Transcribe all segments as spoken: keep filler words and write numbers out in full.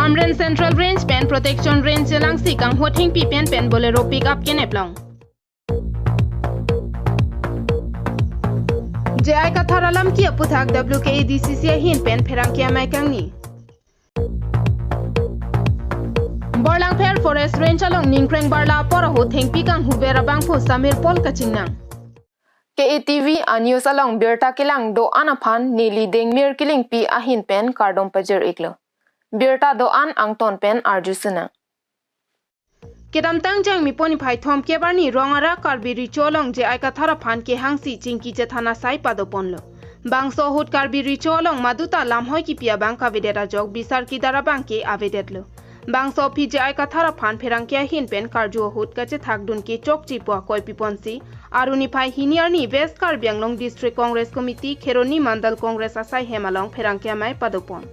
Simran Central Range pen Protection Range chelangsi kanghu thengpi pen pen Bolero pickup kenep long. J I Kathar alam ki aputhak W K A D C C ahin pen pherangke amei kangni. Borlangpher Forest Range along ningkreng barla apor ahut thengpi kanghuver abangphu Samir Paul kachingnang. K A T V a-news along birta kelang do-an aphan neli Dengmir Killingpi ahin pen kardom pajir-iklo. Birta do-an angton pen arju sinang. Kedamtang Jangmi pon niphai thomkep arni Rongara Karbi Recho along J I Kathar aphan kehangsi chingki chethan asai padoponlo. Bangso ahut Karbi Recho along maduta lamhoi kipi abang kavedet ajok bisar kidar abangke avedetlo. Bangso aphi J I Kathar aphan pherangke ahin pen karju ahut kachethakdun kechokche pu akoi piponsi, arni phai hini arni West Karbi Anglong District Congress Committee Kheroni Mandal Congress asai hem along pherangke amei padopon.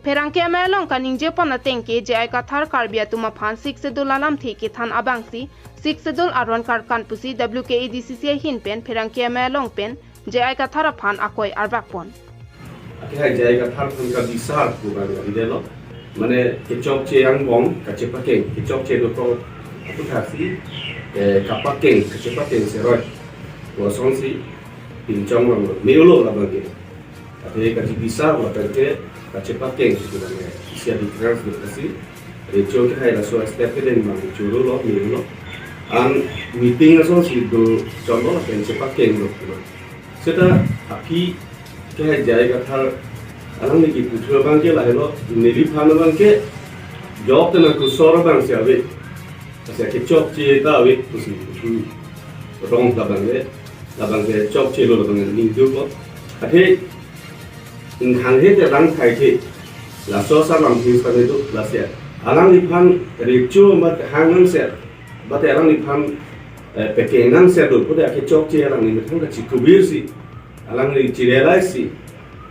Pherangke amei along kaningjepon atengke J I Kathar Karbi atum aphan Sixth Schedule alamthe kethan abangsi, Sixth Schedule aron karkan pusi W K A D C C ahin pen pherangke amei along pen J I Kathar aphan akoi arvakpon. Akehai J I Kathar aphan kabisar pu abang avedetlo. Mane kechokche angbong kachepakeng, kechokche dokok aputhaksi, eh, kapakeng, kachepakeng seroi. Lasonsi pinchong long me-olo labangke. Athe kachibisar labangke kachepakeng si labangke. Isi a-difference do kasi. Recho kehai laso step kedeng abang choro lo, me-olo. An meeting asonsi do chombo lapen chepakeng lo. Seta aphi kehai J I Kathar alangli kipu thu abangke lahelo, neliphan abangke jok tena kusor abangsi ave. Kasi kechokche ta ave pusi thu rong labangke, labangke chokchelo labangke ningduklo. Athe inghang he te lang thai the, laso alam this kami tu lasia. Alangliphan recho mat hang nangse, bate alangliphan, eh, pekeng nangse do, pute akechokche alangli methang kachikubirsi, alangli chirealai si,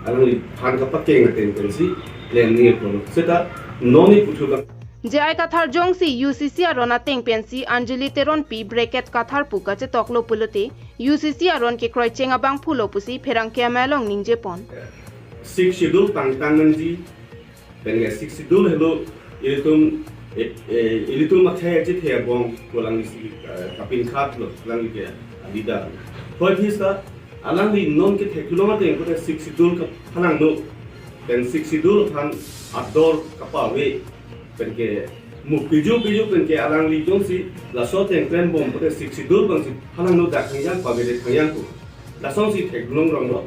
alangliphan kapakeng ateng pensi, klem ni apon. Seta non ni puthu bang. J I Kathar jongsi U C C aron ateng pensi Anjali Teronpi bracket Kathar pu kachetoklo pulote, U C C aron kekroicheng abangphulo pusi pherangke amei along ningjepon. Sixth Schedule pangtang nangji, penke Sixth Schedule helo ilitum, eh, eh, ilitum akhei achethe abong pu alangli si, eh, kapinkhatlo, alangli ke a-leader. Hoi thisa alangli non kethek thulong ateng pute Sixth Schedule kaphalangno, pen Sixth Schedule aphan ador kapave, penke mu piju piju penke alangli jongsi laso ateng klembom pute Sixth Schedule abangsi phalangno dak thangyang pavede thangyang pu. Lasonsi theklong ronglo.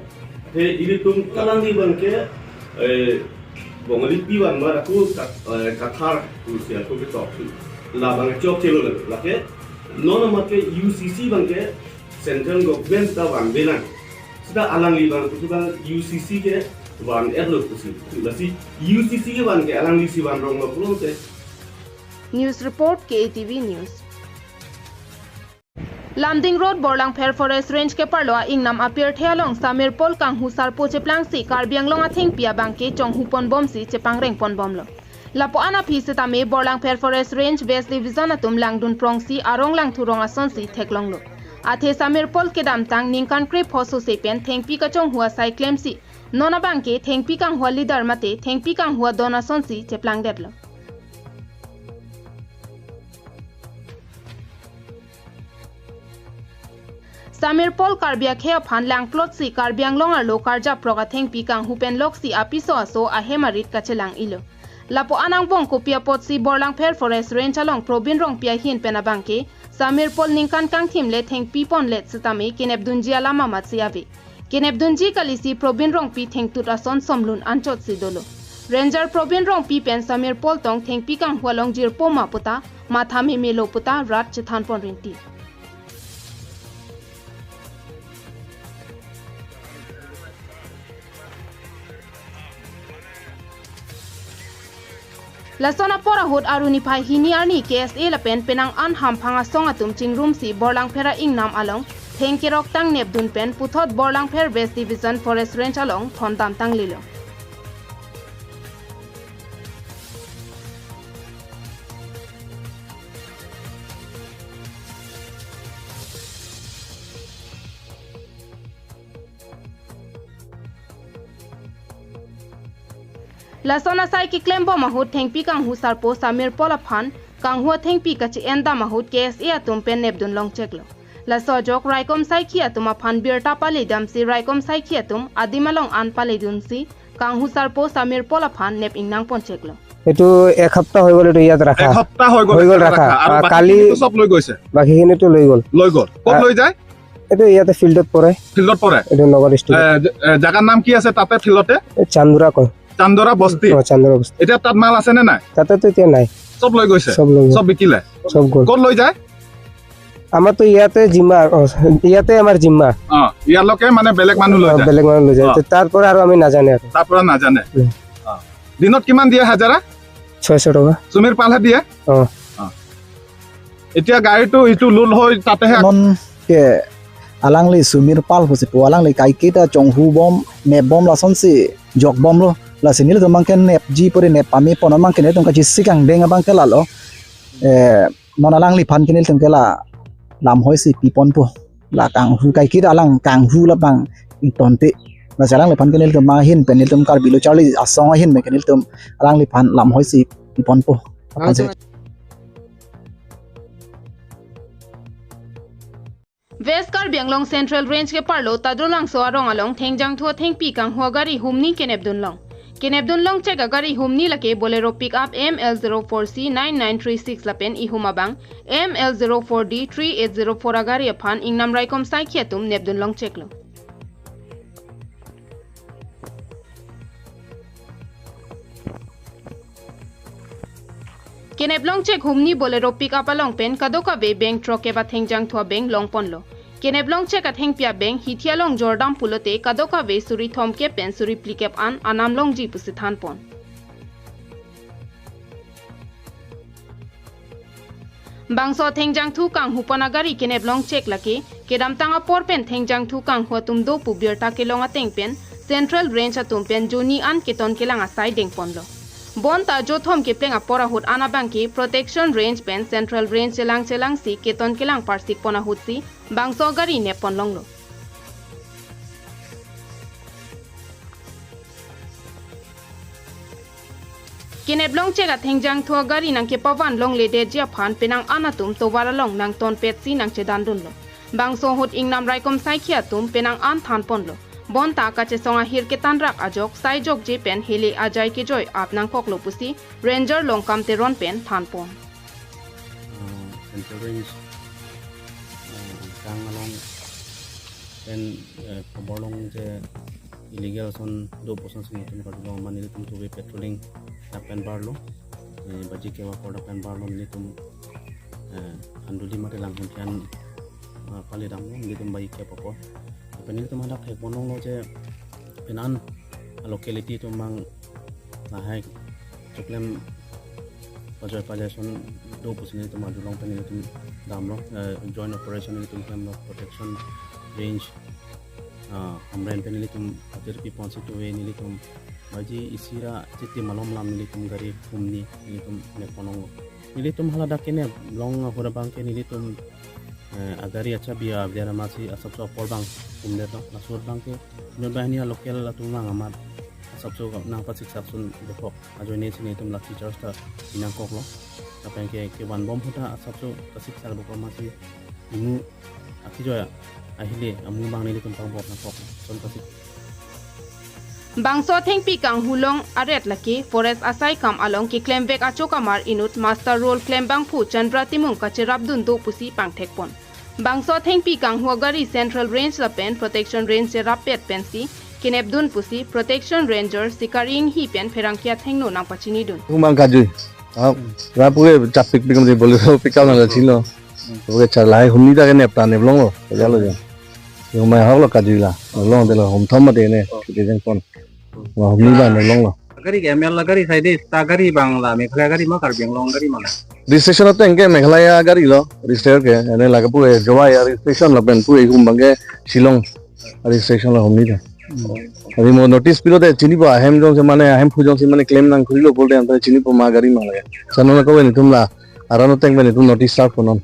Athe ilitum alangli abangke, eh, Bongali pivan mar aku Kat-, eh, Kathar pusi aku ketok thu. Labang chokchelo lake. Non amat ke U C C abangke Central Government ta vanve nang. Seta alangli abang pusi abang U C C ke van-etlo pusi. Lasi U C C ke van ke alanglisi van ronglo pulote. News report, K A T V News. Lumding Road, Borlangpher Forest Range keparlo a-ingnam apirthe along Samir Paul kanghu sarpo cheplangsi Karbi Anglong athengpi abangke chonghuponbomsi chepangrengponbomlo. Lapu-an aphi setame Borlangpher Forest Range West Division atum langdun prongsi arong langthu rong asonsi theklonglo. Athe Samir Paul kedamtang ningkan krepho sose pen thengpi kachonghu asai klemsi, non abangke thengpi kanghu a-leader mate thengpi kanghu adon asonsi cheplangdetlo. Samir Paul Karbi akhei aphan langplotsi Karbi Anglong arlo karjaprok athengpi kanghu pen loksi apiso aso ahem arit kachelang-ilo. Lapu-an angbong kopi apotsi Borlangpher Forest Range along Probin Rongpi ahin pen abangke Samir Paul ningkan kangthim le thengpi ponlet setame kenepdunji alam amatsi ave. Kenepdunji kalisi Probin Rongpi thengtut ason somlun anchotsi dolo. Ranger Probin Rongpi pen Samir Paul tong thengpi kanghu along jirpo ma puta, matha memelo puta rat chethanpon rinti. Lason apor ahut aruni phai hini arni K S A lapen penang an hamphang asong atum chingrumsi Borlangpher a-ingnam along theng keroktang nepdun pen puthot Borlangpher West Division Forest Range along thondam tanglelo. Lason asai keklem bom ahut thengpi kanghu sarpo Samir Paul aphan kanghu athengpi kachi-en dam ahut K S A atum pen nepdun longcheklo. Laso ajok raikom saikhi atum aphan birta pale damsi raikom saikhi atum adim along an paledunsi kanghu sarpo Samir Paul aphan nep ingnang poncheklo. এইটো এক সপ্তাহ হৈ গ'ল, এইটো ইয়াত ৰাখা। এক সপ্তাহ হৈ গ'ল, হৈ গ'ল ইয়াত ৰাখা। ৰাখা। আৰু আ, বাকীখিনিতো কালি চব লৈ গৈছে? বাকীখিনিতো লৈ গ'ল। লৈ গ'ল। ক'ত আ, লৈ যায়? এইটো ইয়াতে ফিল্ডত পৰে। ফিল্ডত পৰে? এইটো নগাঁও ডিষ্ট্ৰিক্ট। এ, জে-, এ, জাগাৰ নাম কি আছে তাতে ফিল্ডতে? এই চান্দুৰা কয়। চান্দুৰা বস্তি? অ, চান্দুৰা বস্তি। এতিয়া তাত মাল আছে নে নাই? তাতেতো এতিয়া নাই। চব লৈ গৈছে? চব লৈ গ'ল। চব বিকিলে? চব গ'ল। ক'ত লৈ যায়? আমাৰতো ইয়াতে জিম্মা, অ, ইয়াতে আমাৰ জিম্মা। অ, ইয়ালৈকে মানে বেলেগ মানুহ লৈ অ, যায়? বেলেগ মানুহ লৈ যায়। অ। তো তাৰ পৰা আৰু আমি নাজানে আৰু। তাৰ পৰা নাজানে? উম। অ। দিনত কিমান দিয়ে হাজিৰা? ছয়শ টকা। সুমীৰ পালহে দিয়ে? অ। অ। এতিয়া গাড়ীটো ইটো লোড হৈ তাতেহে আক- Non ke alangli Sumir Pal pusi pu alangli kaiketa chonghu bom, nep bom lasonsi jok bomlo. Lasi nelitum abangke nepji puri nep pame pon abangke nelitum kachesik angdeng abangke lalo. Eh, non alangliphan ke nelitum ke la lamhoisi piponpo. La kanghu kaiketa alang kanghu labang ingtonte. Lasi alangliphan ke nelitum ahin pen nelitum Karbi Lo Charli Asong ahin pen ke nelitum alangliphan lamhoisi piponpo. Aphan se. West Karbi Anglong Central Range keparlo Tadrolangso arong along thengjangthu athengpi kanghu agari humni kenepdun long. Kenepdun longchek agari humni lake Bolero pickup M L zero four C nine nine three six lapen ihum abang M L zero four D three eight zero four agari aphan ingnam raikom saikhi atum nepdun longcheklo. Kenep longchek humni Bolero pickup along pen kadokave beng throkep athengjangthu abeng longponlo. Kenep longchek athengpi abeng hithi along jordam pulote kadokave suri thomkep pen suri phlikep an anam longji pusi thanpon. Bangso thengjangthu kanghupon agari kenep longchek lake kedamtang apor pen thengjangthu kanghu atum do pu birta kelong ateng pen Central Range atum pen joni an keton kelang asai dengponlo. Bonta jothom kepleng apor ahut an abangke Protection Range pen Central Range chelang chelangsi keton kelang parsikpon ahutsi bangso gari neppon longlo. Kenep longchek athengjangthu agari nangkepavan longledetji aphan penang an atum tovar along nangtonpetsi nangchedandunlo. Bangso ahut ingnam raikom saikhi atum penang an thanponlo. Bonta kachesong ahir ketanrak ajok saijokje pen hele ajai kejoi ap nangkoklo pusi Ranger Longkam Teron pen thanpon. Ah, Central Range, ah, Angkang along pen, eh, khobor long je illegal ason do puson si nelitum karjulong amat nelitum tuve patrolling dak pen barlo. Eh, baji kep apor dak pen barlo nelitum, eh, Handuli mate Langhinpian, ah, pale damlo nelitum baji kep apor. Lapen nelitum hadak thekpon longlo je penang an locality atum abang lahai choklem pajoi pajoi ason do pusi nelitum arjulong pen nelitum damlo, eh, joint operation nelitum klemlo Protection Range, ah, Hamren pen nelitum atir piponsi tuve nelitum baji isi ra chiti malom lam nelitum gari humni nelitum neppon longlo. Nelitum hala dak kenep long ahut abangke nelitum, eh, agari achabi avedet amatsi asapso apor abang humdetlo. Laso ahut abangke non banghini alocal atum abang amat asapso nangpasiksaksun dokok ajoine si nelitum lathi charge ta inangkoklo. Lapen ke kevan bom ahut ta asapso kasiksak dokok amatsi imu akejoi ahile amu abang nelitum pangbok nangkok son kasik. Bangso athengpi kanghu long aret lake forest asai kam along keklemvek achokamar inut master role klem abangphu Chandra Timung kacherapdun do pusi pangthekpon. Bangso athengpi kanghu agari Central Range lapen Protection Range cherap pet pensi kenepdun pusi Protection Ranger Sikari Inghi pen pherangke athengno nangpachinidun. Humang kajui. Ah, ra puke chapik pikam de Bolero pickup nang chilo. Puke charlai humni ta kenep ta nep longlo. Kajalo ja. Humai hok lo kajui la. Long de lo hum thom mate ne. Kiti jeng pon. Wa humni ba nep longlo. Gari ke M L gari sai de, ta gari abang la Meghalaya gari ma Karbi Anglong gari ma la? Registration ateng ke Meghalaya gari lo, register ke, ane lake puke Jowai a registration lapen puke hum abangke Shillong a registration lo humni ta. Adi mo notice pilote chinipo ahem jongsi mane ahemphu jongsi mane claim nangkurilo pulote anta chinipo ma gari ma lake. Sano na kowe nelitum la aron ateng pen nelitum notice serve ponnon.